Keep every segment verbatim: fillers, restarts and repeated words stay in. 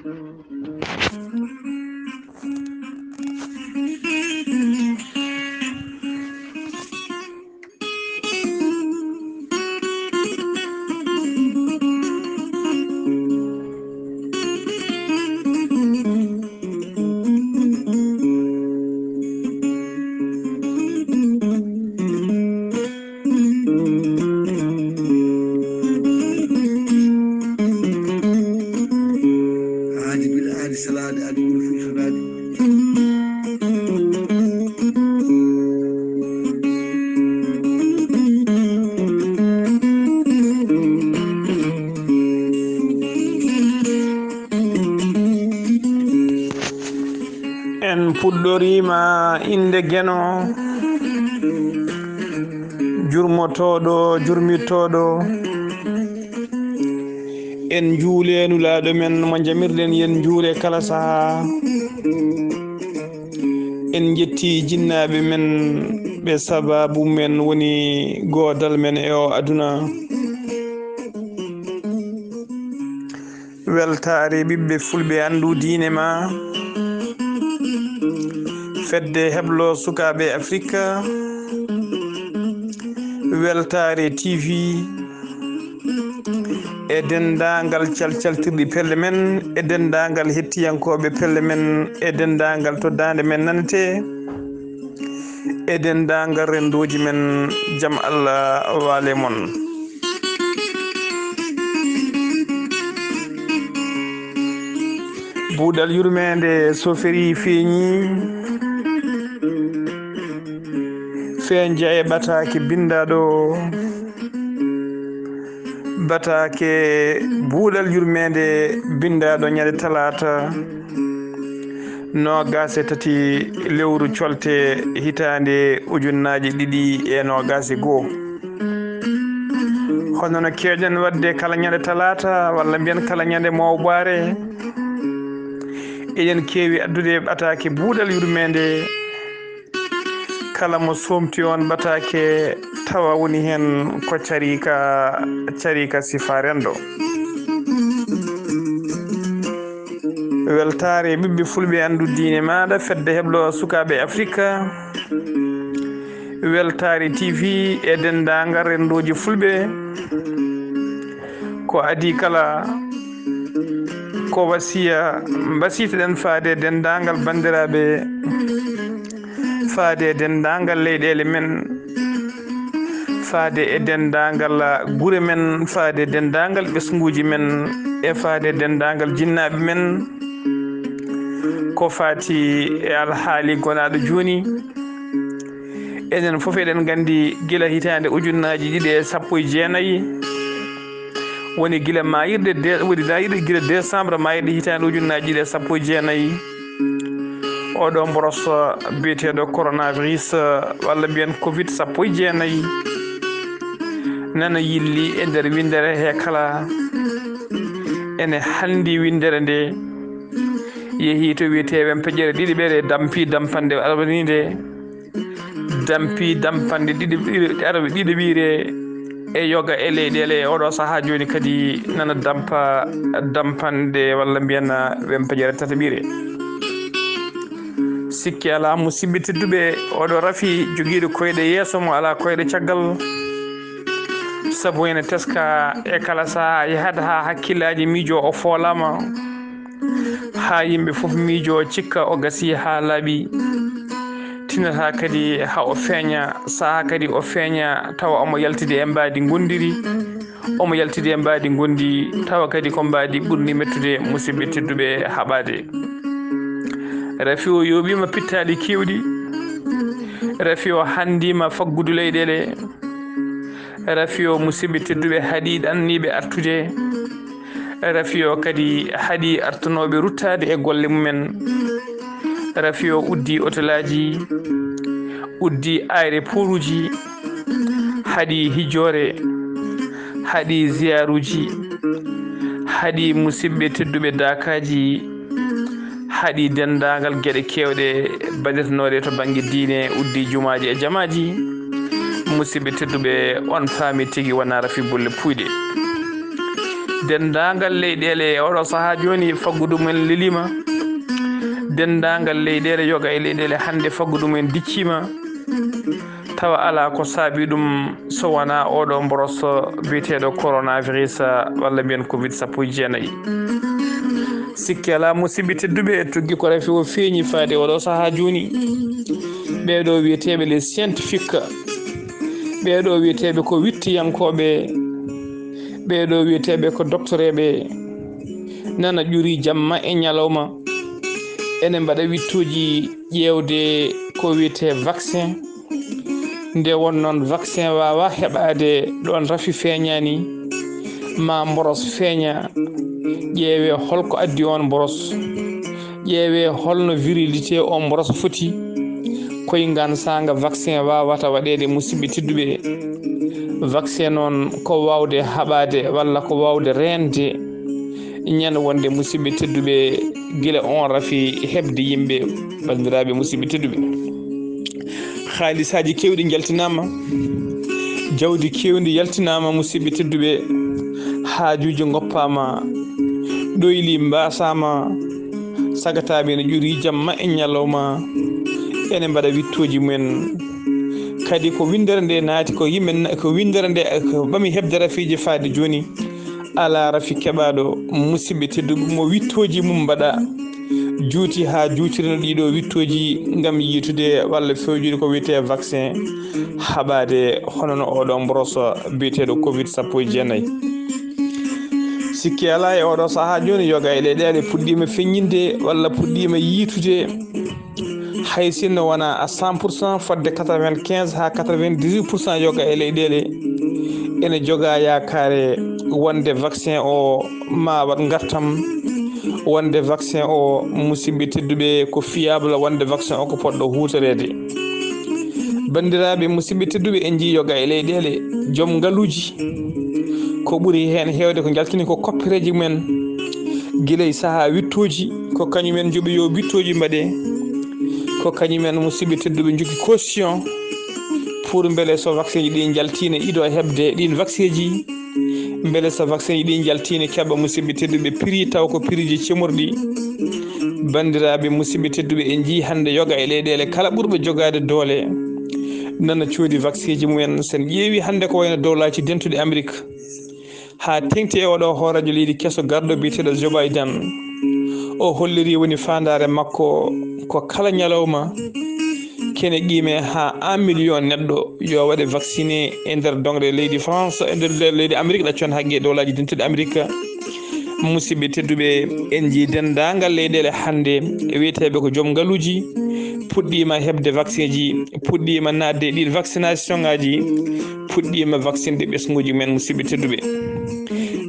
Aadi bila aadi salaade aadi ɓuri fuɗi sonaade. En puɗɗoriima innde Geno, jurmotooɗo, jurmittooɗo. En njuulee Nulaaɗo men mo njamirɗen, yen njuule kala sahaa. En njettii jinnaaɓe men, ɓe sabaabu men woni goodal men e oo aduna. Weltaare ɓiɓɓe fulɓe, anndu diine ma. Fedde heblo sukaaɓe Afrika. Weltaare T V. E denndaangal calcaltirɗi pelle men, e denndaangal hettiyankooɓe pelle men, e denndaangal to daande men nanetee, e denndaangal renndooji men, jam Allah waale mon. Buuɗal yurmeende so ferii feeñii, feeñja e ɓataake binndaaɗo. Bataake buuɗal yurmeende binndaaɗo ñande talaata noogaas e tati lewru colte hitaande ujunnaaje ɗiɗi e noogaas e goo. Hono no keewɗen waɗde kala ñande talaata walla mbiyen kala ñande mawbaare, eɗen keewi addude bataake buuɗal yurmeende. Kala mo soomti on bataake tawa woni heen ko cariika, cariika sifa renndo. Weltaare ɓiɓɓe fulɓe, anndu diine maaɗa, fedde heblo sukaaɓe Afrika. Weltaare T V e denndaangal renndooji fulɓe. Ko adii kala ko wasiya mbasiytoɗen faade e denndaangal banndiraaɓe, faade e denndaangal leyɗeele men, faade e denndaangal gure men, faade e denndaangal ɓesnguuji men, e faade e denndaangal jinnaaɓe men, ko faati e alhaali gonaaɗo jooni. Enen fof eɗen nganndi gila hitaande ujunnaaji ɗiɗi e sappo e jeenayi, woni gila maayirde de-, woni maayirde gila décembre maayirde hitaande ujunnaaji ɗiɗi e sappo e jeenayi, oɗo mboros biyeteeɗo coronavirus, walla mbiyen covid sappo e jeenayi, nana yilli e nder winndere he kala. Ene hanndi winndere nde yehii to wiyetee wempeƴere ɗiɗiɓere, dampi dampande arwaniinde. Dampi dampanɗe ɗiɗi, ɗiɗi, arɓe ɗiɗo wiire e yoga e leyɗeele e oɗo sahaa jooni kadi nana dampa dampanɗe walla mbiyen wempeƴere tataɓire. Sikki alaa, musidɓe tedduɓe, oɗo rafi jogiiɗo koyɗe yeeso mo alaa koyɗe caggal. Sabu ene teska e kala sahaa yahata haa hakkillaaji miijo o foolaama. Haa yimɓe fof miijo, cikka o gasii haa laaɓi. Tinata kadi haa o feeña, sahaa kadi o feeña tawa omo yaltidi e mbaadi ngonndiri, omo yaltidi e mbaadi ngonndi tawa kadi ko mbaadi ɓurndi mettude, musidɓe tedduɓe, haɓaade. Rafi o yooɓiima pittaaɗi keewɗi. Rafi o hanndiima faggudu leyɗeele. Rafi o, musidɓe tedduɓe, haɗi ɗanniiɓe artude. Rafi o kadi haɗi artunooɓe ruttaade e golle mumen. Rafi o uddi otolaaji, uddi aéroportuji, haɗi hijoore, haɗi ziyaaruuji, haɗi, musidɓe tedduɓe, daakaaji, haɗi denndaangal geɗe keewɗe baɗetenooɗe to bannge diine, uddi jumaaji e jamaaji. Musidɓe tedduɓe, on paami tigi wonaa rafi bulle puuyɗe. Denndaangal leyɗeele e oɗo sahaa jooni, faggudu mumen leliima. Denndaangal leyɗeele, yoga e leyɗeele hannde, faggudu mumen dicciima. Tawa alaa ko saabii ɗum so wonaa oɗo mboros biyeteeɗo coronavirus, walla mbiyen covid sappo e jeenayi. Sikke alaa, musidɓe tedduɓe, tuggi ko rafi o feeñi faade oɗo sahaa jooni. Ɓeeɗo wiyeteeɓe les scientifiques, ɓeeɗo wiyeteeɓe ko wittiyankooɓe, ɓeeɗo wiyeteeɓe ko doctoreeɓe, nana ƴuri jamma e ñalawma, ene mbaɗa wittooji ƴeewde ko wiyetee vaccin. Nde won noon, vaccin waawaa heɓaade ɗoon rafi feeñaani, maa mboros feeña, ƴeewee hol ko addi oon mboros, ƴeewee hol no virilité oon mboros foti. Koy ngaan saanga, vaccin waawata waɗeede, musidɓe tedduɓe. Vaccin noon ko waawde haɓaade walla ko waawde reende ñande wonde, musidɓe tedduɓe, gila oon rafi heɓde yimɓe, banndiraaɓe, musidɓe tedduɓe. Haalisaaji keewɗi njaltinaama, jawdi keewndi yaltinaama, musidɓe tedduɓe, haajuuji ngoppaama, ɗoyli mbaasaama, sagataaɓe ene ƴuri jamma e ñalawma, ene mbaɗa wittooji mumen. Kadi ko winndere nde naati, ko yimɓe na-, ko winndere nde ko ɓami heɓde rafiiji faade jooni. Alaa rafi keɓaaɗo, musidɓe tedduɓe, mo wittooji mum mbaɗa juuti haa juutirino ɗiɗo wittooji ngam yiitude walla fewjude ko wiyetee vaccin haɓaade hono no oɗo mboros biyeteeɗo covid sappo e jeenayi. Sikke alaa, e oɗo sahaa jooni, yoga e leyɗeele puɗɗiima feññinde walla puɗɗiima yiitude. Hay sinno wonaa à cent pour cent, fodde quatre-vingt-quinze haa quatre-vingt-dix-huit pour cent yoga e leyɗeele ene joga yaakaare wonde vaccin o maa waɗ ngartam, wonde vaccin o, musidɓe tedduɓe, ko fiable, wonde vaccin o ko poɗɗo huutoreede. Banndiraaɓe, musidɓe tedduɓe, en njii yoga e leyɗeele, joom ngaluuji, ko ɓuri heen heewde ko njaltini ko koppereeji mumen, gila e sahaa wittooji, ko kañum en njoɓi yo wittooji mbaɗe, ko kañum en, musidɓe tedduɓe, njogi caution pour mbele so vaccin ji ɗi njaltiino, iɗo heɓde ɗiin vaccin ji, mbele so vaccin ji ɗi njaltiino, keɓa, musidɓe tedduɓe, prix taw ko prix ji cemorɗi. Banndiraaɓe, musidɓe tedduɓe, en njii hannde yoga e leyɗeele kala ɓurɓe jogaade doole nana coodi vaccin ji mumen. So en ƴeewi hannde ko wayno Dowlaaji Dentuɗi Amerik, haa teŋti e oɗo hooreejo leydi keso garɗo biyeteeɗo Joe Biden, o holliri woni faandaare makko ko kala ñalawma kene qiime haa un million neɗɗo yo waɗe vacciné e nder doŋre leydi France, e nder, nder leydi Amerik, ɗaccon haqqe Dowlaaji Dentuɗi Amerik. Musidɓe tedduɓe, en njii denndaangal leyɗeele hannde, e wiyeteeɓe ko joom ngaluuji, puɗɗiima heɓde vaccin ji, puɗɗiima naatde e ɗiin vaccination ŋaaji, puɗɗiima vaccinde ɓesnguuji men, musidɓe tedduɓe.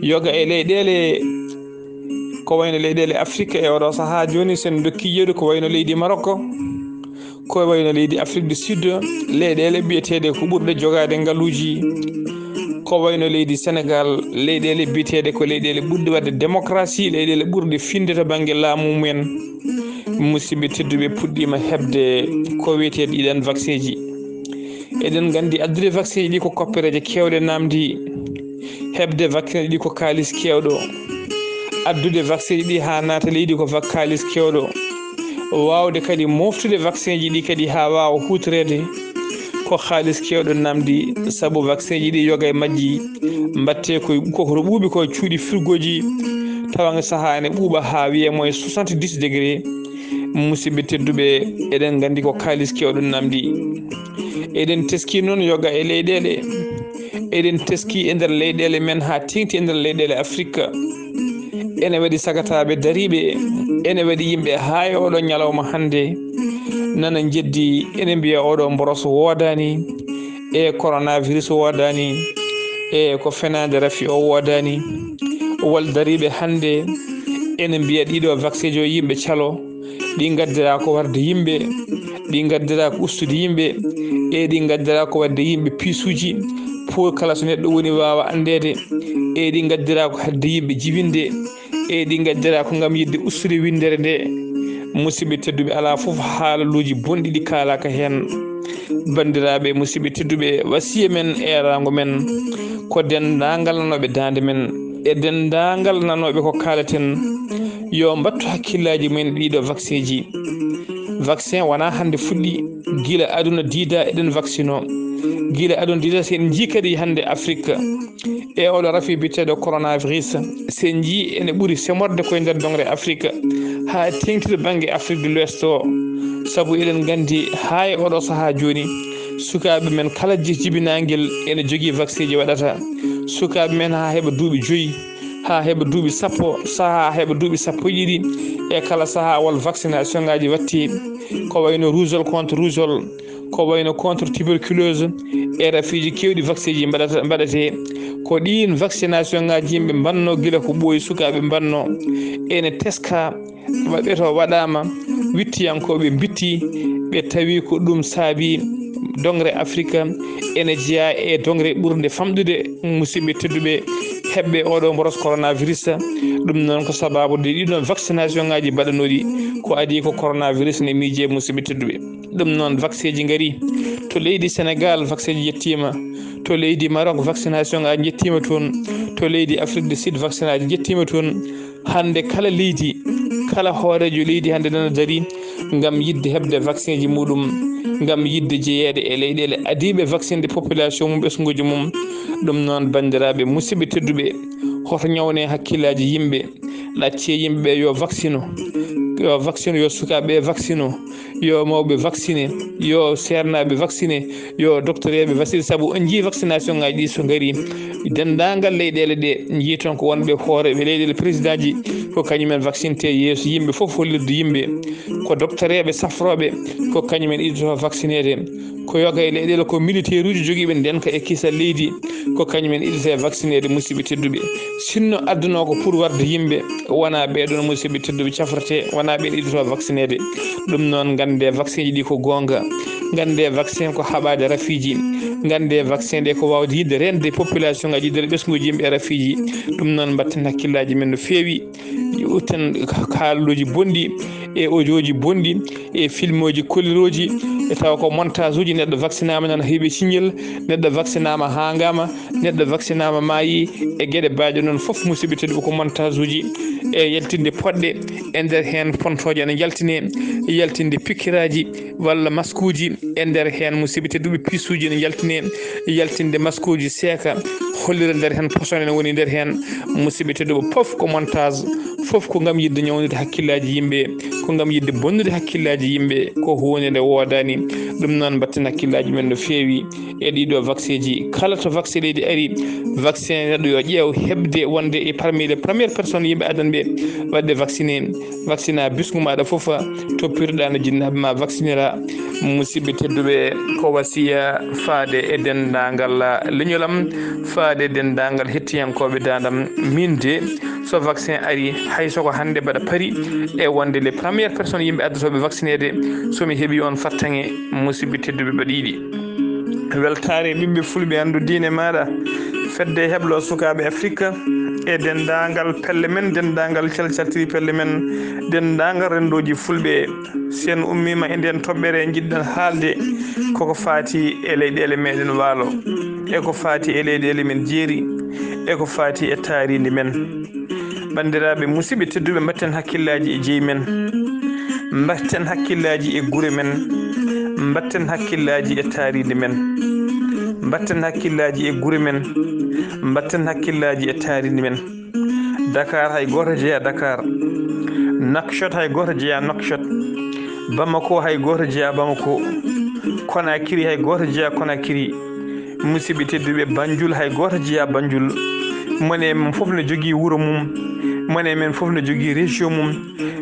Yoga e leyɗeele ko wayno leyɗeele Afrik e oɗo sahaa jooni, so en ndokkii yeru ko wayno leydi Maroko, ko wayno leydi Afrique du Sud, leyɗeele biyeteeɗe ko ɓurɗe jogaade ngaluuji, ko wayno leydi Senegal, leyɗeele biyeteeɗe ko leyɗeele ɓurɗe waɗde démocratie, leyɗeele ɓurɗe finde to bannge laamu mumen. Musidɓe tedduɓe, puɗɗiima heɓde ko wiyetee ɗiɗan vaccin ji. Eɗen nganndi addude vaccin ji ɗi ko koppereeje keewɗe naamndi. Heɓde vaccin ji ɗi ko kaalis keewɗo. Addude vaccin ji ɗi haa naata leydi ko va-, kaalis keewɗo. Waawde kadi mooftude vaccin ji ɗi kadi haa waawa huutoreede ko kaalis keewɗo naamndi, sabu vaccin ji ɗi yoga e majji mbaɗtee ko, ko, ko to ɓuuɓi ko cuuɗi frigoji, tawa nga sahaa ene ɓuuɓa haa wiyee moins soixante-dix degré. Musidɓe tedduɓe, eɗen nganndi ko kaalis keewɗo naamndi. Eɗen teskii noon yoga e leyɗeele. Eɗen teskii e nder leyɗeele men haa teeŋti e nder leyɗeele Afrik. Ene waɗi sagataaɓe dariiɓe, ene waɗi yimɓe haa e oɗo ñalawma hannde nana njeddi, ene mbiya oɗo mboros woodaani, e coronavirus woodaani, e ko fenaande rafi o woodaani. Wal dariiɓe hannde ene mbiya ɗiɗo vaccin ji o yimɓe calo, ɗi ngaddiraa ko warde yimɓe, ɗi ngaddiraa ko ustude yimɓe, e ɗi ngaddiraa ko waɗde yimɓe piisuuji, pour kala so neɗɗo woni waawa anndeede, e ɗi ngaddiraa ko haɗde yimɓe jibinde, e ɗi ngaddiraa ko ngam yiɗde ustude winndere nde. Musidɓe tedduɓe, alaa fof haalaluuji bonɗi ɗi kaalaaka heen. Banndiraaɓe, musidɓe tedduɓe, wasiya men, eeraango men, ko denndaangal nanooɓe daande men. e denndaangal nanooɓe ko kaalaten, yo mbattu hakkillaaji mumen ɗiɗo vaccin ji. Vaccin wonaa hannde fuɗɗi, gila aduna diida eɗen vaccino. Gila aduna diida, si en njii kadi hannde Afrik e oɗo rafi biyeteeɗo coronavirus, si en njii ene ɓuri semorde koye nder doŋre Afrik, haa teeŋtira bannge Afrik de l'Ouest o. Sabu eɗen nganndi haa e oɗo sahaa jooni, sukaaɓe men kala ji-, jibinaangel ene jogii vaccin ji waɗata. Sukaaɓe men haa heɓa duuɓi joyi, haa heɓa duuɓi sappo, sahaa heɓa duuɓi sappo e ɗiɗi, e kala sahaa wal vaccination ŋaaji watti, ko wayno rougeole contre rougeole, ko wayno contre tuberculose, e rafiiji keewɗi vaccin ji mbaɗata, mbaɗatee. Ko ɗiin vaccination ŋaaji yimɓe mbanno gila ko ɓooyi sukaaɓe mbanno. Ene teska, waɗɓe to waɗaama, wittiyankooɓe mbitti, ɓe tawi ko ɗum saabi doŋre Afrik ene jeyaa e doŋre ɓurnde famɗude, musidɓe tedduɓe, heɓɓe oɗo mboros coronavirus. Ɗum noon ko sabaabu de ɗiɗon vaccination ŋaaji mbaɗanooɗi, ko adii ko coronavirus ne miije, musidɓe tedduɓe. Ɗum noon vaccin ji ngari to leydi Sénégal, vaccin ji yettiima. To leydi Maroc, vaccination ŋaaji njettiima toon. To leydi Afrique du Sud, vaccin ŋaaji njettiima toon. Hannde kala leydi, kala hooreejo leydi hannde nana darii ngam yiɗde heɓde vaccin ji muɗum, ngam yiɗde jeyeede e leyɗeele adiiɓe vaccinde population mum, ɓesnguuji mum. Ɗum noon, banndiraaɓe musidɓe tedduɓe, hoto ñawnee hakkillaaji yimɓe, ɗaccee yimɓe ɓe yo vaccino, yo vaccino, yo sukaaɓe vaccino, yo mawɓe vacciné, yo seernaaɓe vacciné, yo docteur eɓe vacciné, sabu en njii vaccination ŋaaji ɗi so ngari, denndaangal leyɗeele ɗe njii toon ko wonɓe hooreeɓe leyɗeele, président ji, ko kañumen vaccinté yeeso yimɓe fof, hollirde yimɓe ko docteur eɓe safrooɓe, ko kañumen idotoo vaccineede. Ko yoga e leyɗeele ko militaire uji jogiiɓe ndenka e kisal leydi, ko kañumen idotoo vaccineede, musidɓe tedduɓe. Sinno adduno ko pour warde yimɓe, wonaa ɓee ɗoon musidɓe tedduɓe cafrete, wonaa ɓeen idotoo vaccineede. Ɗum noon, nganndee vaccin ji ɗi ko goonga. Nganndee vaccin ko haɓaade rafiiji. Nganndee vaccin ɗe ko waawde yiɗde reende population ŋaaji, yiɗde ɓesnguuji yimɓe e rafiiji. Ɗum noon, mbatten hakkillaaji men no feewi. Utten kaalluuji bonɗi e audio ji bonɗi e filmuuji kollirooji, e tawa ko montage uji, neɗɗo vaccinaama nana heɓi signal, neɗɗo vaccinaama haangaama, neɗɗo vaccinaama maayi, e geɗe baaɗe noon fof, musidɓe tedduɓe, ko montage uji e yaltinde poɗɗe e nder heen pontooje ene njaltine, yaltinde pikkiraaji walla maskuuji e nder heen, musidɓe tedduɓe, piisuuji ene njaltine, yaltinde maskuuji seeka, hollira nder heen poson ene woni nder heen, musidɓe tedduɓe, fof ko montage, fof ko ngam yiɗde ñawndude hakkillaaji yimɓe, ko ngam yiɗde bonnude hakkillaaji yimɓe, ko huunde nde woodaani. Ɗum noon, mbatten hakkillaaji men no feewi e ɗiɗo vaccin ji. Kala to vaccin leydi ari, vaccin neɗɗo yo ƴeew heɓde wonde e parmi les premières personnes yimɓe adan ɓe waɗde vacciné. Vaccina bisngu maaɗa fof, toppitoɗaa no jinnaaɓe ma vaccinira. Musidɓe tedduɓe, ko wasiya faade e denndaangal leñolam, faade e denndaangal hettiyankooɓe daandam. Min de, so vaccin ari, hay so ko hannde mbaɗa pari e wonde les premières personnes yimɓe addotooɓe vaccineede, so mi heɓii on fartaŋŋe, musidɓe tedduɓe, mbaɗa yiɗi. Weltaare ɓiɓɓe fulɓe, anndu diine maaɗa. Fedde heblo sukaaɓe Afrika e denndaangal pelle men, denndaangal calcaltiri pelle men, denndaangal renndooji fulɓe. Si en ummiima e ndeen toɓɓere, njiɗɗen haalde koko faati e leyɗeele meɗen waalo, e ko faati e leyɗeele men jeeri, e ko faati e taariindi men. Banndiraaɓe, musidɓe tedduɓe, mbatten hakkillaaji e jeyi men, mbatten hakkillaaji e gure men, mbatten hakkillaaji e taariindi men, mbatten hakkillaaji e gure men, mbatten hakkillaaji e taariindi men. Dakar, hay gooto jeyaa Dakar. Nouakchott, hay gooto jeyaa Nouakchott. Bamako, hay gooto jeyaa Bamako. Conakry, hay gooto jeyaa Conakry. Musidɓe tedduɓe, Banjul, hay gooto jeyaa Banjul. Mone men fof ne jogii wuro mum. Mone men fof ne jogii région mum.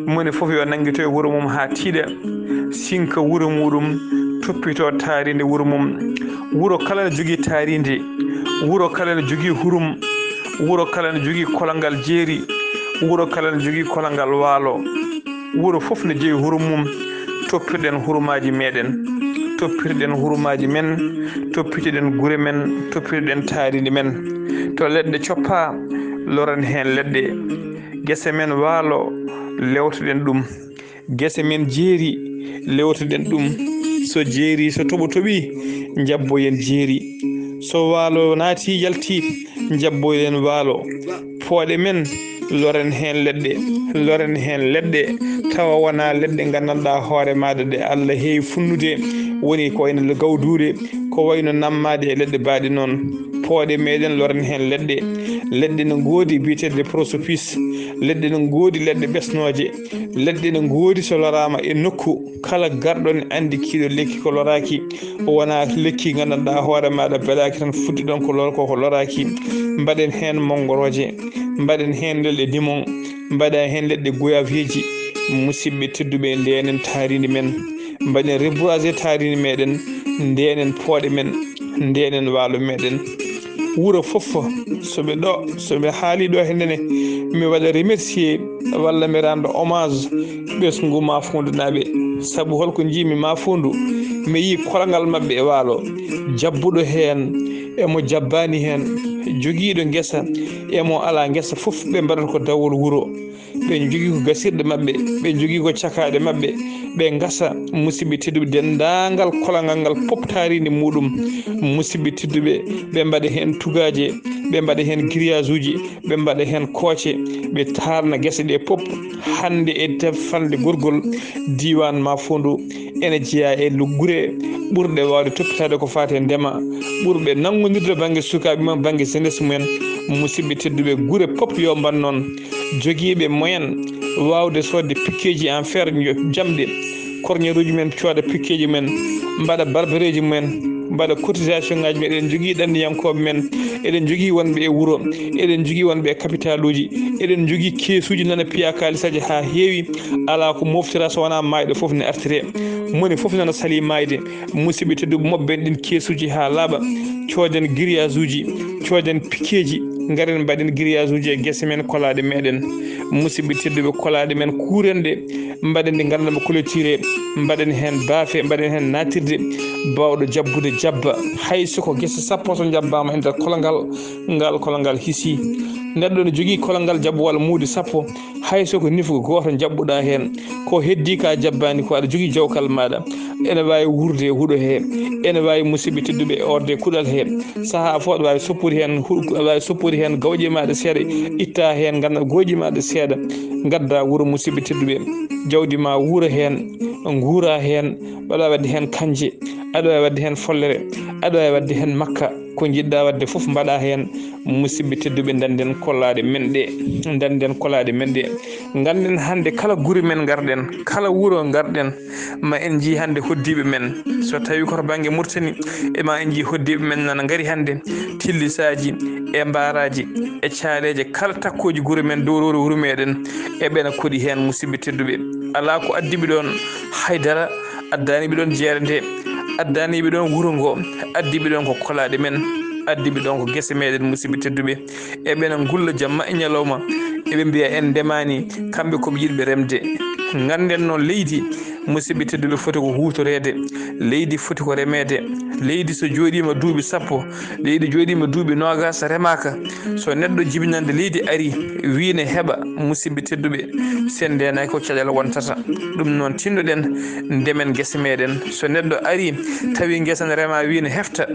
Mone fof yo nanngito e wuro mum haa tiiɗa, sinka wuro muɗum, toppito taariinde wuro mum. Wuro kala ne jogii taariinde. Wuro kala ne jogii hurum. Wuro kala ne jogii kolongal jeeri. Wuro kala ne jogii kolongal waalo. Wuro fof ne jeyi hurum mum. Toppirɗen hurumaaji meɗen. Toppirɗen hurumaaji men. Toppitoɗen gure men. Toppitoɗen taariindi men. To leɗɗe coppaa, loren heen leɗɗe. Gese men waalo, lewtoɗen ɗum. Gese men jeeri, lewtoɗen ɗum. So jeeri, so toɓo toɓii, njabboyen jeeri. So waalo naatii, yaltii, njabboyen waalo. Pooɗe men, loren heen leɗɗe, loren heen leɗɗe, tawa wonaa leɗɗe nganndanɗaa hoore maaɗa ɗe Allah heewi funnude, woni ko wayno gawduure, ko wayno nammaaɗe e leɗɗe baaɗe noon. Pooɗe meɗen, loren heen leɗɗe. Leɗɗe no ngoodi biyeteeɗe prosopis, leɗɗe no ngoodi leɗɗe ɓesnooje, leɗɗe no ngoodi so loraama e nokku, kala garɗo ne anndi kiiɗo lekki ko loraaki, wonaa lekki nganndanɗaa hoore maaɗa belaaki tan futti ɗon ko lor-, ko, ko loraaki. Mbaɗen heen monngorooje, mbaɗen heen leɗɗe dimon, mbaɗa heen leɗɗe goyaveeji. Musidɓe tedduɓe, ndenen taarindi men, mbaɗen reboiser taarindi meɗen, ndenen pooɗe men, ndenen waalo meɗen. Wuro fof, so ɓe ɗo, so ɓe haali ɗo he nene, mi waɗa remercier walla mi renda hommage ɓesngu Mafoundou naaɓe. Sabu holko njiimi Mafoundou, mi yii kolangal maɓɓe e waalo, jabbuɗo heen, e mo jabbaani heen, jogiiɗo ngesa, e mo alaa ngesa fof, ɓe mbaɗata ko dawol wuro. Ɓe njogii ko gasirɗe maɓɓe, ɓe njogii ko cakaaɗe maɓɓe, ɓe ngasa. Musidɓe tedduɓe, denndaangal kolangal ngal pop taarindi muɗum. Musidɓe tedduɓe, ɓe mbaɗa heen tugaaje, ɓe mbaɗa heen grillage uji, ɓe mbaɗa heen kooce, ɓe taarna gese ɗe pop. Hannde e tefalde gorgol diiwaan Mafoundou, ene jeyaa e lu-, gure ɓurɗe waawde toppitaade ko faati e ndema, ɓurɓe nanngondirde bannge sukaaɓe mum, bannge jeunesse mumen. Musidɓe tedduɓe, gure pop yo mban noon, jogiiɓe moyen waawde soodde pikkeeji en fer, njo-, jamɗe, korñeruuji men, cooda pikkeeji men, mbaɗa barbareeji mumen, mbaɗa cotisation ŋaaji men. Eɗen njogii ɗanniyankooɓe men, eɗen njogii wonɓe e wuro, eɗen njogii wonɓe e kapitaaluuji, eɗen njogii keesuuji nana piya kaalisaaji haa heewi. Alaa ko moftira so wonaa maayɗo fof ne artire. Moni fof nana salii maayde. Musidɓe tedduɓe, moɓɓen ɗin keesuuji haa laaɓa, cooden grillage uji, cooden pikkeeji, ngaren mbaɗen grillage uji e gese men kolaaɗe meɗen. Musidɓe tedduɓe, kolaaɗe men kuurenɗe, mbaɗen ɗe nganndanɗaa clôturé, mbaɗen heen baafe, mbaɗen heen naatirde, baawɗo jabbude jabba. Hay so ko gese sappo so jabbaama e nder kolongal, ngal kolongal hisii. Neɗɗo ne jogii kolongal jaɓɓo walla muudo sappo, hay so ko nifgo gooto jaɓɓuɗaa heen, ko heddii ka jabbaani ko aɗa jogii jawkal maaɗa. Ene waawi wuurde e huɗo he, ene waawi, musidɓe tedduɓe, e orde kuɗal he. Sahaa fof aɗa waawi soppude heen hu-, aɗa waawi soppude heen gawƴe maaɗa seeɗa, itta heen nganndanɗaa gooƴi maaɗa seeɗa, ngadda wuro, musidɓe tedduɓe. Jawdi ma wuura heen, nguura heen, aɗa waawi waɗde heen kanje, aɗa waawi waɗde heen follere, aɗa waawi waɗde heen makka. Ko njiɗɗaa waɗde fof mbaɗa heen. Musidɓe tedduɓe, ndannden kolaaɗe men ɗe, ndannden kolaaɗe men ɗe. Ngannden hannde kala gure men ngarɗen, kala wuro ngarɗen, ma en njii hannde hoddiiɓe men. So tawii ko to bannge Mauritanie, e ma en njii hoddiiɓe men nana ngari hannde, tillisaaji e mbaaraaji e caaleeje, kala takkooji gure men, dowroore wuro meɗen, e ɓena koɗi heen, musidɓe tedduɓe. Alaa ko addiɓe ɗoon haydara, addaani ɓe ɗoon jeere nde, addaani ɓe ɗoon wuro ngo, addi ɓe ɗoon ko kolaaɗe men, addi ɓe ɗoon ko gese meɗen, musidɓe tedduɓe. Eɓe na ngulla jamma e ñalawma, eɓe mbiya en ndemaani, kamɓe ko ɓe yiɗɓe remde. Ngannden noon, leydi, musidɓe tedduɓe, foti ko huutoreede, leydi foti ko remeede. Leydi so jooɗiima duuɓi sappo, leydi jooɗiima duuɓi noogaas remaaka, so neɗɗo jibinande leydi ari, wii ne heɓa, musidɓe tedduɓe, sen ndeenaaki ko caɗeele wontata. Ɗum noon, tinnoɗen ndemen gese meɗen. So neɗɗo ari, tawi ngesa ne rema, wii ne hefta,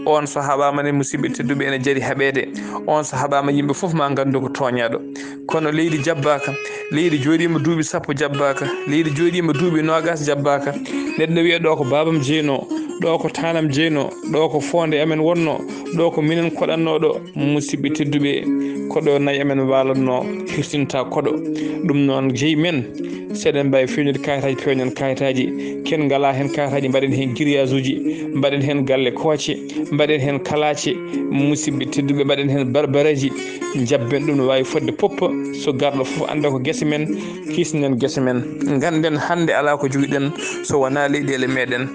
on so haɓaama ne, musidɓe tedduɓe, ene jari haɓeede. On so haɓaama, yimɓe fof ma nganndu ko tooñaaɗo. Kono leydi jabbaaka, leydi jooɗiima duuɓi sappo jabbaaka, leydi jooɗiima duuɓi noogaas jabbaaka. Neɗɗo wiya, "Ɗo ko baabam jeynoo, ɗo ko taanam jeynoo, ɗo ko foonde amen wonnoo, ɗo ko minen koɗannoo ɗo." Musidɓe tedduɓe, ko ɗo nayi amen waalannoo, hirtinta koɗo. Ɗum noon, jeyi men, so eɗen mbaawi feewnude kayitaaji, peewnen kayitaaji. Ken ngalaa heen kayitaaji, mbaɗen heen grillage uji, mbaɗen heen galle kooce, mbaɗen heen kalaace, musidɓe tedduɓe, mbaɗen heen barbareeji. Njabben ɗum no waawi fodde poppa, so garɗo fof annda ko gese men, kisnen gese men. Ngannden hannde alaa ko jogiɗen so wonaa leyɗeele meɗen.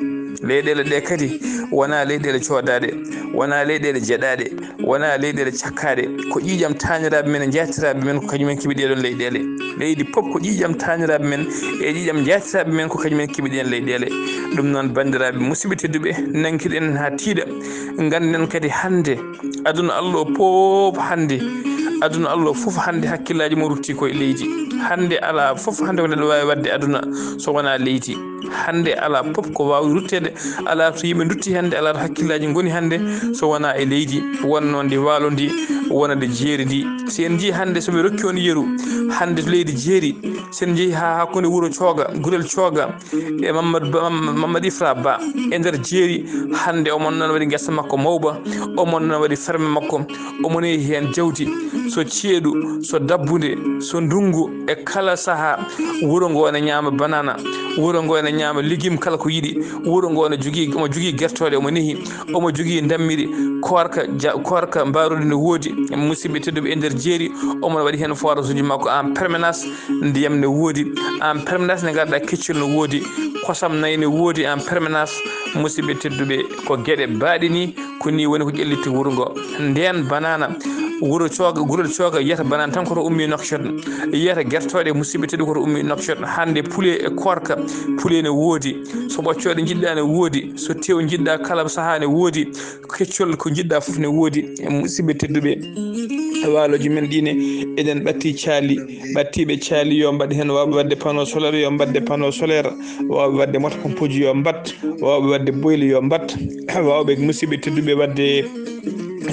Leyɗeele ɗe kadi wonaa leyɗeele coodaaɗe, wonaa leyɗeele jeɗaaɗe, wonaa leyɗeele cakkaaɗe. Ko ƴiiƴam taaniraaɓe men e njaatiraaɓe men, ko kañum en keɓi ɗeɗon leyɗeele. Leydi pop ko ƴiiƴam taaniraaɓe men e ƴiiƴam njaatiraaɓe men, ko kañum en keɓi ɗeen leyɗeele. Ɗum noon, banndiraaɓe musidɓe tedduɓe, nankiɗen haa tiiɗa. Ngannden kadi hannde aduna Allah o pop hannde, aduna Allah o fof hannde hakkillaaji mum rutti koye leydi. Hannde alaa fof hannde ko neɗɗo waawi waɗde aduna so wonaa leydi. Hannde alaa pop ko waawi rutteede, alaa to yimɓe ndutti hannde, alaa to hakkillaaji ngoni hannde, so wonaa e leydi wonnoo ndi waalo ndi, wona nde jeeri ndi. Si en njii hannde, so ɓe rokki on yeru, hannde to leydi jeeri, so en njehii haa hakkunde wuro Cooga, Gurel Cooga, e Mamadou Ba, Mam-, Mamadou Ifra Ba, e nder jeeri, hannde omo noon waɗi ngesa makko mawba, omo noon waɗi ferme makko, omo nehi heen jawdi, so ceeɗu, so dabbunde, so ndunngu, e kala sahaa, wuro ngo ene ñaama banana, wuro ngo ene ñaama légume kala ko yiɗi, wuro ngo ene jogii, omo jogii gertooɗe, omo nehi, omo jogii ndammiri, koorka, ja-, koorka mbaarudi no woodi, musidɓe tedduɓe e nder jeeri, omo waɗi heen forage uji makko en permanence, ndiyam ne woodi en permanence, nde ngarɗa keccol no woodi, kosam nayi ne woodi en permanence, musidɓe tedduɓe, ko geɗe baaɗe ni, ko ni woni ko ƴelliti wuro ngo. Ndeen banana, wuro Cooga, Gurel Cooga yiyata banana tan koto ummi Nouakchott, yiyata gertooɗe musidɓe tedduɓe koto ummi Nouakchott. Hannde poulet e koorka, poulet ne woodi, so ɓoccooɗe njiɗɗa ne woodi, so tew njiɗɗa kala sahaa ne woodi, keccol ko njiɗɗa fof ne woodi. E musidɓe tedduɓe, waalooji men ɗi ne, eɗen ɓatti caali, ɓattiiɓe caali yo mbaɗ heen, waawɓe waɗde panneau solaire yo mbaɗde panneau solaire, waawɓe waɗde moto pompuji yo mbaɗ, waawɓe waɗde boyle yo mbaɗ, waawɓe musidɓe tedduɓe waɗde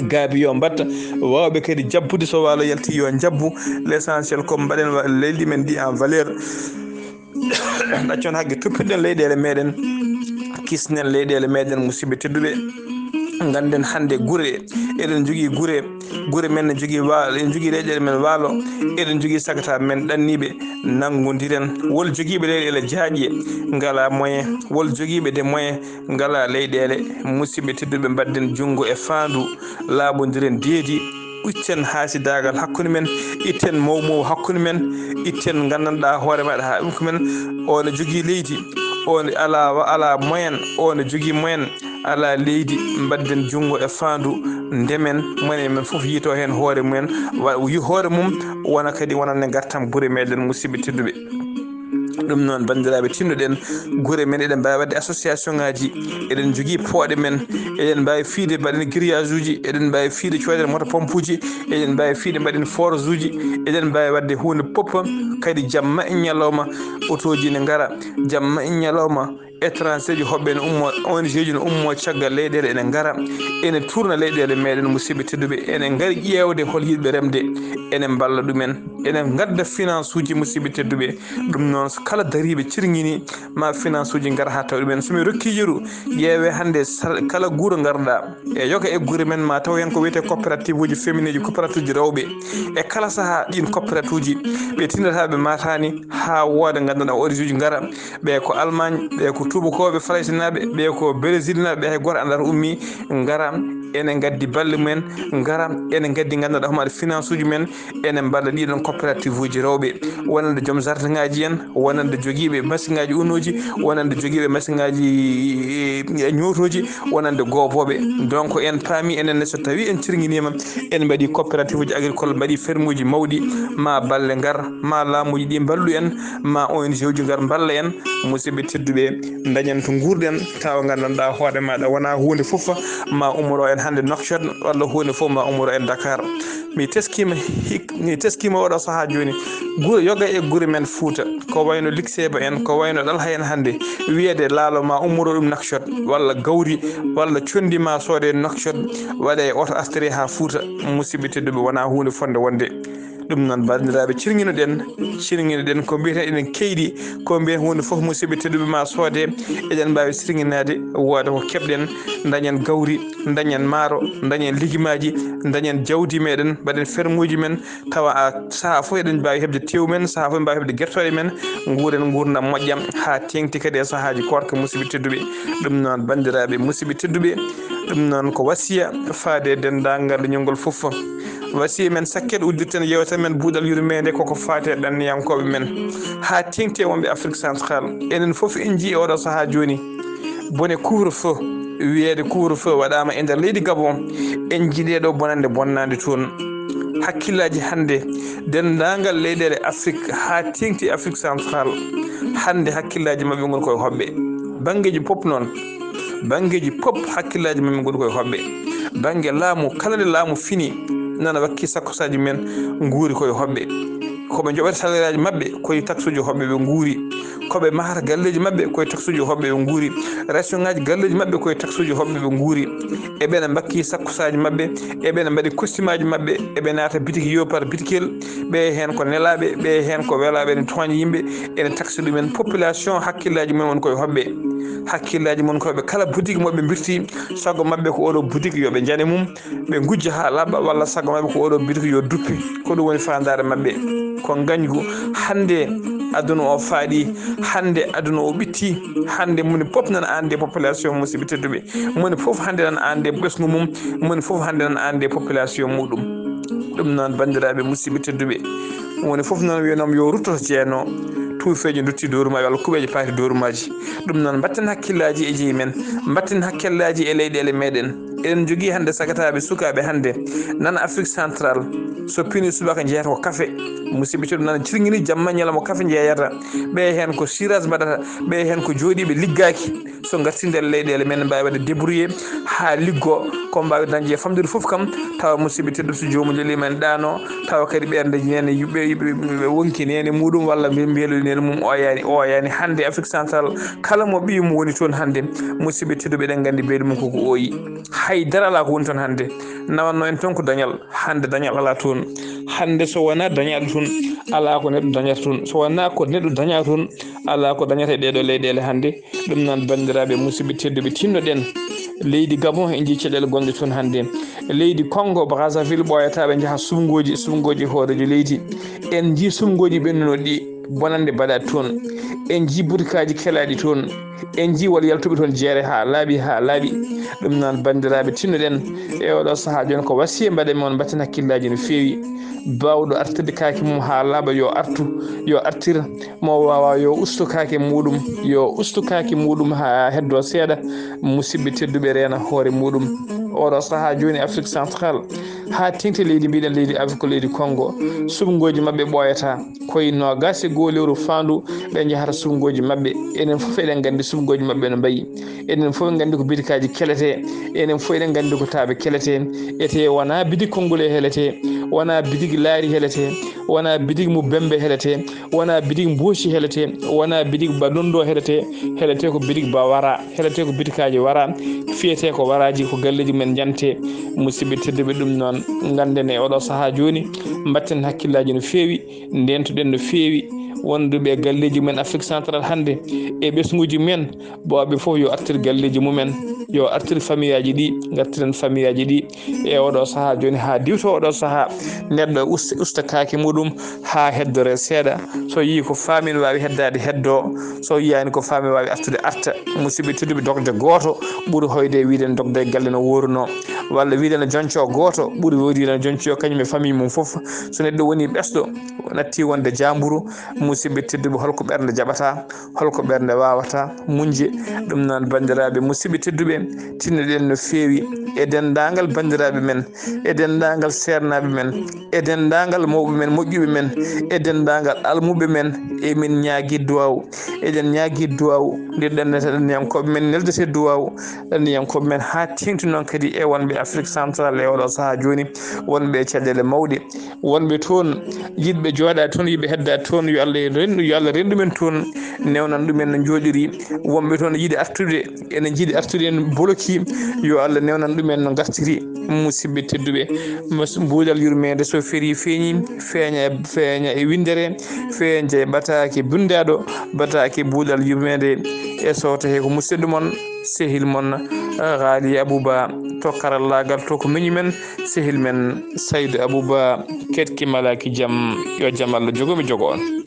gaabi yo mbaɗ, waawɓe kadi jabbude so waalo yalti yo jabbu. L'essentiel ko mbaɗen wa-, leydi men ndi en valeur. Ɗaccon hakke, toppirɗen leyɗeele meɗen, kisnen leyɗeele meɗen, musidɓe tedduɓe. Ngannden hannde gure, eɗen njogii gure, gure men ne njogii waalo, eɗen njogii leyɗeele men waalo, eɗen njogii sagata men ɗanniiɓe, nanngondiren. Wol jogiiɓe leyɗeele jaaƴe, ngalaa moyen, wol jogiiɓe de moyen, ngalaa leyɗeele. Musidɓe tedduɓe, mbaɗden junngo e faandu, laaɓondiren deedi, itten haasidaagal hakkunde men, itten mawmow hakkunde men, itten nganndanɗaa hoore maɗa haa ɗum ko men, o ne jogii leydi, o ne alaa wa-, alaa moyen, o ne jogii moyen, alaa leydi, mbaɗden junngo e faandu, ndemen, moni men fof yiytoo heen hoore mumen, wa-, yi-, hoore mum, wona kadi wonande ngartam gure meɗen, musidɓe tedduɓe. Ɗum noon, banndiraaɓe, tinnoɗen gure men, eɗen mbaawi waɗde association ŋaaji, eɗen njogii pooɗe men, eɗen mbaawi fiyde, mbaɗen grillage uji, eɗen mbaawi fiyde, cooden moto pompuji, eɗen mbaawi fiyde, mbaɗen forage uji, eɗen mbaawi waɗde huunde pop kadi jamma e ñalawma, otooji ne ngara jamma e ñalawma, étranger ji hoɓɓe ne ummo, O N G ji ne ummo caggal leyɗeele, ene ngara, ene tuurna leyɗeele meɗen, musidɓe tedduɓe, ene ngari ƴeewde hol yiɗɓe remde, ene mballa ɗumen, ene ngadda finance uji, musidɓe tedduɓe. Ɗum noon, so kala dariiɓe cirŋini, ma finance uji ngara haa tawa ɗumen. So mi rokki yeru, ƴeewe hannde sal-, kala guro ngarɗa, e yoga e gure men, ma taw heen ko wiyetee coopérative uji féminin ji, coopérative uji rewɓe. E kala sahaa, ɗiin coopérative uji, ɓe tindata ɓe maataani haa wooda, nganndanɗaa, O N G uji ngara. Ɓe ko Allemagne, ɓe ko tuubakooɓe, Faraysinaaɓe, ɓe ko Brésilnaaɓe, ɓe hay gooto anndaa to ummi, ngara, ene ngaddi balle mumen, ngara, ene ngaddi, nganndanɗaa, homaade finance uji men, ene mballa ɗiɗon coopérative uji rewɓe, wonande joom jardin ŋaaji en, wonande jogiiɓe machine ŋaaji unnooji, wonande jogiiɓe machine ŋaaji, e, e, ñootooji, wonande goobooɓe. Donc, en paami enen ne, so tawii en cirŋiniima, en mbaɗii coopérative uji agricole, mbaɗii ferme uji mawɗi, ma balle ngar, ma laamuuji ɗi mballu en, ma O N G uji ngar mballa en, musidɓe tedduɓe, dañen to nguurɗen, tawa nganndanɗaa hoore maaɗa wonaa huunde fof ma ummoro en hannde Nouakchott, walla huunde fof ma ummoro en Dakar. Mi teskiima hik-, mi teskiima oɗo sahaa jooni, gure yoga e gure men Fuuta, ko wayno Likseeba en, ko wayno Ɗalha en hannde, wiyeede laalo ma ummoro ɗum Nouakchott, walla gawri, walla conndi ma soode Nouakchott, waɗe e oto astiri haa Fuuta, musidɓe tedduɓe, wonaa huunde fotnde wonde. Ɗum noon, banndiraaɓe, cirŋinoɗen, cirŋinoɗen ko mbiyeten eɗen keyɗi, ko mbiyen huunde fof, musidɓe tedduɓe, ma soode, eɗen mbaawi sirŋinaade, wooda ko keɓɗen, dañen gawri, dañen maaro, dañen ligimaaji, dañen jawdi meɗen, mbaɗen fermuuji men, tawa a sahaa fof eɗen mbaawi heɓde tew men, sahaa fof eɗen mbaawi heɓde gertooɗe men, nguuren nguurndam moƴƴam, haa teeŋti kadi e sahaaji koorka, musidɓe tedduɓe. Ɗum noon, banndiraaɓe, musidɓe tedduɓe, ɗum noon ko wasiya faade e denndaangal leñol ngol fof. Wasiya men sakket uddirten yeewtere men buuɗal yurmeende koko faati e ɗanniyankooɓe men, haa teeŋti e wonɓe Afrique Centrale. Enen fof en njii e oɗo sahaa jooni bone couvre-feu, wiyeede couvre-feu waɗaama e nder leydi Gabon. En njii nde ɗo bonannde bonnaande toon. Hakkillaaji hannde denndaangal leyɗeele Afrique haa teeŋti Afrique Centrale, hannde hakkillaaji maɓɓe ngoni koye hoɓɓe. Banngeeji pop noon, banngeeji pop hakkillaaji maɓɓe ngoni koye hoɓɓe. Bannge laamu, kala nde laamu fini, nana wakki sakkosaaji men nguuri koye hoɓɓe. Ko ɓe njoɓata salaire aji maɓɓe, koye taxe uji hoɓɓe ɓe nguuri. Ko ɓe mahata galleeji maɓɓe, koye taxe uji hoɓɓe ɓe nguuri. Restaurant aji, galleeji maɓɓe, koye taxe uji hoɓɓe ɓe nguuri. E ɓe ne mbakki sakkusaaji maɓɓe, e ɓe ne mbaɗi costume aji maɓɓe, e ɓe naata bitiki yo par bitikel. Ɓe heen ko nelaaɓe, ɓe heen ko welaaɓe, ene tooña yimɓe, ene taxe ɗumen. Population hakkillaaji mum woni koye hoɓɓe. Hakkillaaji mum ko ɓe kala boutique mo ɓe mbirti, sago maɓɓe ko oɗo boutique yo ɓe njane mum, ɓe ngujja haa laaɓa, walla sago maɓɓe ko oɗo boutique yo duppe. Ko ɗum woni faandaare maɓɓe. Ko ngañgu. Hannde aduna o faaɗi, hannde aduna o ɓitti, hannde moni fof nana aande population, musidɓe tedduɓe. Moni fof hannde nana aande ɓesngu mum, moni fof hannde nana aande population muɗum. Ɗum noon, banndiraaɓe musidɓe tedduɓe, woni fof noon wiyanoo yo rutto to jeyanoo, tuufeeje ndotti doorumaji walla kuɓeeje paati doorumaji. Ɗum noon, mbatten hakkillaaji e jeyi men, mbatten hakkillaaji e leyɗeele meɗen. Eɗen njogii hannde sagataaɓe sukaaɓe hannde nana Afrique Central, so pinii subaka njeyata ko kafe. Musidɓe tedduɓe, nana cirŋini jamma ñalawma kafe njeeyata. Ɓe heen ko cirage mbaɗata, ɓe heen ko jooɗiiɓe liggaaki. So ngartii nder leyɗeele men, mbaawi waɗde débrouillé haa liggo, ko mbaawi dañde e famɗude fof kam, tawa musidɓe tedduɓe so joomum leeli men ɗaano, tawa kadi ɓernde nene yuɓɓe, yuɓɓe, yuɓɓe wonki nene muɗum walla mbi-, mbeelu nene mum oyaani, oyaani. Hannde Afrique Central, kala mo ɓiyum woni toon hannde, musidɓe tedduɓe, eɗen nganndi mbeelu mum koko ooyi. Hay dara alaa ko woni toon hannde. Nawanno en toon ko dañal, hannde dañal alaa toon. Hannde so wonaa dañaaɗo toon, alaa ko neɗɗo dañata toon. So wonaa ko neɗɗo dañaa toon, alaa ko dañata e ɗeeɗo leyɗeele hannde. Ɗum noon, banndiraaɓe musidɓe tedduɓe, tinnoɗen leydi Gabon, en njii caɗeele gonɗe toon hannde. Leydi Congo Brazzaville ɓooyata ɓe njaha suɓngooji, suɓngooji hooreejo leydi. En njii suɓngooji ɓennunoɗi, bonannde mbaɗaɗi toon. En njii butikaaji kelaaɗi toon. En njii won yaltuɓe toon jeere haa laaɓi, haa laaɓi. Ɗum noon, banndiraaɓe, tinnoɗen e oɗo sahaa jooni ko wasiya mbaɗen mon, mbatten hakkillaaji no feewi. Baawɗo artirde kaake mum haa laaɓa yo artu, yo artir. Mo waawaa yo ustu kaake muɗum, yo ustu kaake muɗum haa heddo seeɗa, musidɓe tedduɓe, reena hoore muɗum. Oɗo sahaa jooni Afrique Central haa teŋti leydi, mbiɗen leydi Afrique ko leydi Congo, suɓngooji maɓɓe ɓooyataa. Koye noogaas e goo lewru faandu ɓe njahata suɓngooji maɓɓe. Enen fof eɗen nganndi suɓngooji maɓɓe no mbayi. Enen fof en nganndi ko bitikaaji keletee. Enen fof eɗen nganndi ko taaɓe keletee. Etee wonaa bitik Konngole heletee, wonaa bitik Laari heletee, wonaa bitik Mubembe heletee, wonaa bitik Mbooci heletee, wonaa bitik Ba Dondo heletee, heletee ko bitik Ba Wara, heletee ko bitikaaji Wara, fiyetee ko Waraaji, ko galleeji men njantee. Musidɓe tedduɓe, ɗum noon, ngannden e oɗo sahaa jooni, mbatten hakkillaaji no feewi, ndeentoɗen no feewi, wonduɓe e galleeji men Afrique Central hannde, e ɓesnguuji men, Booɓe fof yo artir galleeji mumen, yo artir famiyaaji ɗi, ngartiren famiyaaji ɗi e oɗo sahaa jooni haa diwto oɗo sahaa. Neɗɗo us-, usta kaake muɗum haa heddore seeɗa. So yii ko faamin waawi heddaade heddo, so yiyaani ko faamin waawi artude arta. Musidɓe tedduɓe, dogde gooto ɓuri hoyde e wiiden dogde e galle no wooruno, walla wiiden jonco gooto ɓuri wiiden jonco kañum e famille mum fof. So neɗɗo woni ɓesɗo, natti wonde jaamburu, musidɓe tedduɓe, holko ɓernde jaɓata? Holko ɓernde waawata muñde? Ɗum noon, banndiraaɓe musidɓe tedduɓe, tinnoɗen no feewi e denndaangal banndiraaɓe men, e denndaangal seernaaɓe men, e denndaangal mawɓe men, moƴƴuɓe men, e denndaangal almuɓe men. Emin ñaagii duwaaw, eɗen ñaagii duwaaw. Nde ɗannata ɗanniyankooɓe men, neldete duwaaw ɗanniyankooɓe men, haa teeŋti noon kadi e wonɓe Afrique Central e oɗo sahaa jooni, wonɓe e caɗeele mawɗe. Wonɓe toon, yiɗɓe jooɗaade toon, yiɗɓe heddaade toon, yo Allah rendu, yo Allah rendu men toon, newnan ɗumen no njooɗiri. Wonɓe toon yiɗi artude, ene njiɗi artude, en boloki, yo Allah newnan ɗumen no ngartiri. Musidɓe tedduɓe, mas-, mbuuɗal yurmeende so ferii feeñi, feeña e, feeña e winndere, feeña e ɓataake binndaaɗo, ɓataake mbuuɗal yurmeende. E sowto he ko musidɗo mon, sehil mon, Ghali Abouba, to karallaagal to ko miñi men, sehil men Saydou Abouba, ketki malaaki jam, yo jam Allah jogo mi jogo on.